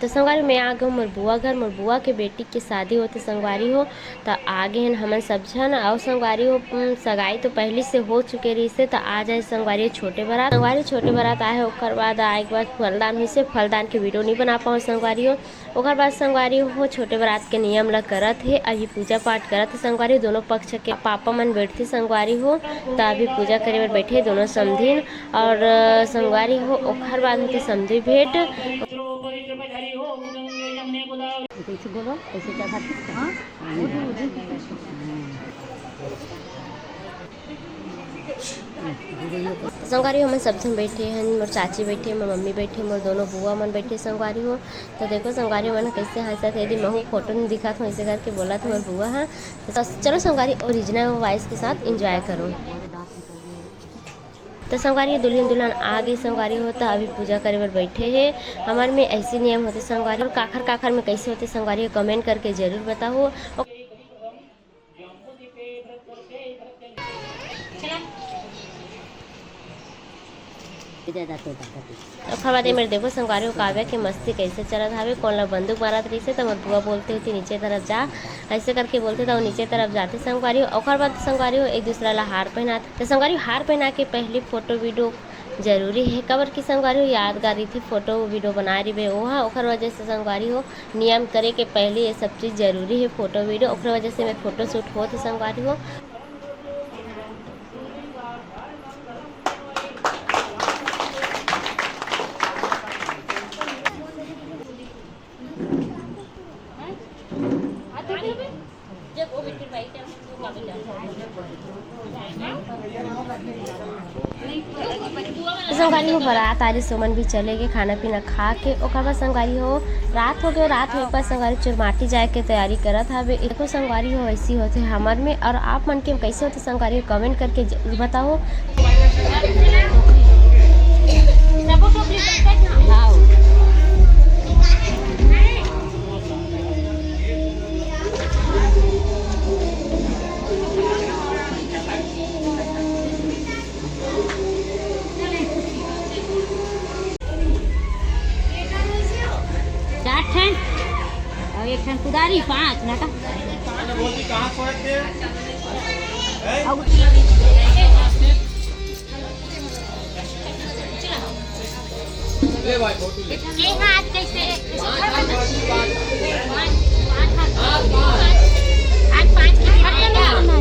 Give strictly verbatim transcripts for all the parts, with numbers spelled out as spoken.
तो संगवारी हो, मैं आ गए मोर बुआ घर। मोर बुआ के बेटी के शादी होथे संगवारी हो, त आ गए हन हमन सब झन। अउ संगवारी हो, उम, सगाई तो पहली से हो चुके रहिसे, त आ जाए संगवारी हो छोटे बारात। संगवारी हो छोटे बारात आए हे, ओकर बाद आए के बाद फलदान होइसे, फलदान के वीडियो नहीं बना पाओ संगवारी हो। ओकर बाद संगवारी हो छोटे बारात के नियम ला करत हे, अभी पूजा पाठ करत हे संगवारी हो। दोनों पक्ष के पापा मन बैठथे संगवारी हो, त अभी पूजा करे बर बैठे दोनों समधिन। और, अ, संगवारी हो, ओखर बाद होथे समधी भेंट। कुछ बोलो, कैसे क्या खाती? हाँ? संगवारी हो, हमन सब झन बैठे हन, मोर चाची बैठे, मोर मम्मी बैठे, मोर दोनों बुआ मन बैठे संगवारी हो। तो देखो संगवारी हो, मन कैसे हंसत हे, यदि महू फोटो नहीं दिखात हो, ऐसे करके बोलत हे मोर बुआ ह। तो चलो संगवारी, ओरिजिनल वॉइस के साथ एंजॉय करो। तो संगवारी हो, दुल्हन दुल्हन आ गए संगवारी हो, तो अभी पूजा करे बर बैठे हे। हमर में ऐसे नियम होथे संगवारी, और काखर काखर में कैसे होथे संगवारी हो, कमेंट करके जरूर बताओ। ओखर बाद एमेर देखो संगवारी हो, काव्या के मस्ती कैसे चलत हवे। कोन ला बंदूक मारत रहिसे, त मोर बुआ बोलथे होती नीचे तरफ जा, ऐसे करके बोलथे, त वो नीचे तरफ जाथे संगवारी हो। ओखर बाद संगवारी हो, एक दूसरा ला हार पहनाथे। त संगवारी हो, हार पहना के पहली फोटो वीडियो जरूरी हे, काबर कि संगवारी हो, यादगार रहिथे, फोटो वीडियो बनाए रहिबे ओहा। ओखर वजह से संगवारी हो, नियम करे के पहले ये सब चीज जरूरी हे, फोटो वीडियो। ओखर वजह से मैं फोटो शूट होत हे संगवारी हो। संगवारी हो, बारात आ रही, सोमन भी चले गए खाना पीना खा के। ओकर बाद संगवारी हो, रात हो गए। रात होए के बाद संगवारी चुरमाटी जाए के तैयारी करत हवे। देखो संगवारी हो, ऐसी होथे हमर में। और आप मन के कैसे होथे संगवारी हो, कमेंट करके जरूर बताओ। चार ठन और एक ठन कुदारी, पाँच ना का। ले भाई, फोटो ले। ये हाथ कैसे? आज पाँच के गिफ्ट आएगा।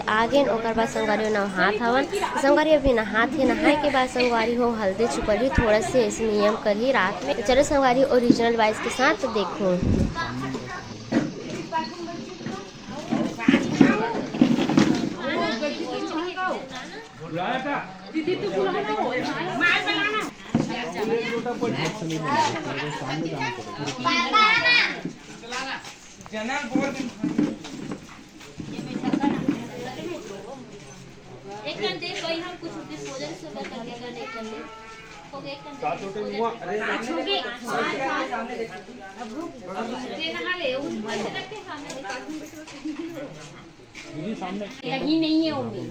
आगेन, ओकर बाद संगवारी हो नहात हवन। संगवारी अभी नहात हे, नहाए के बाद संगवारी हो हल्दी छुपरही थोड़ा से ऐसे नियम करही रात में। तो चलो संगवारी original voice के साथ देखो। एक घंटे कोई हम कुछ disposal से करके एक घंटे हो गए, एक घंटे disposal। कहीं नहीं है वो भी।